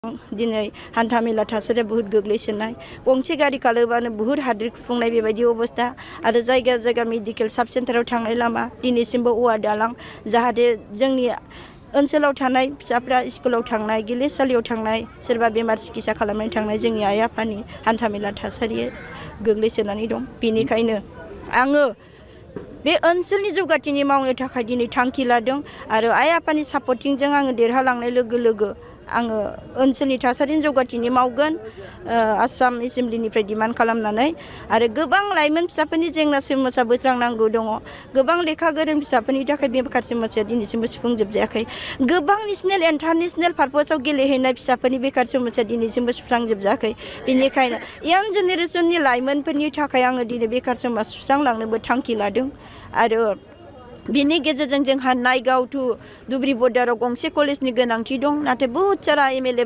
दिनै हान्थामेला थासारिया बहुत गोग्लैसोनाय गंसे गारि खारोबानो बहुत हाद्रि खुफुंनाय बेबायदि अबस्था आरो जायगा जायगा मेडिकेल साब सेन्टाराव थांनाय लामा दिनैसिमबो औवा दालां जाहाथे जोंनि ओनसोलाव थानाय फिसाफ्रा स्कुलाव थांनाय गेलेसालियाव थांनाय सोरबा बेमार सिकित्सा खालामनो थांनाय जोंनि आइ आफानि हान्थामेला थासारिया गोग्लैसोनानै दं बेनिखायनो आङो बे ओनसोलनि जौगाथिनि मावनो थाखाय दिनै थांखि लादों आरो आइ आफानि सापर्टिंजों आङो देरहालांनाय लोगो लोगो आङो ओनसोलनि थासारिनि जौगाथिनि मावगोन आसाम एसेमब्लिनिफ्राय डिमान्ड खालामनानै आरो गोबां लाइमोन फिसाफोरनि जेंना समस्या बोस्रांनांगौ दङ गोबां लेखा गोरों फिसाफोरनि थाखाय बेखार समस्या दिनैसिमबो सुफुंजोबजायाखै गोबां नेसनेल इन्टारनेसनेल पारपसाव गेलेहैनाय फिसाफोरनि बेखार समस्या दिनैसिमबो सुस्रांजोबजायाखै बेनिखायनो इयां जेनेरेसननि लाइमोनफोरनि थाखाय आङो दिनै बेखार समस्या सुस्रांलांनोबो थांखि लादों आरो बिनि गेजेरजों जोंहा नायगाव टु धुब्री बर्डाराव गंसे कलेजनि गोनांथि दं नाथाय बहुत सारा एमएलए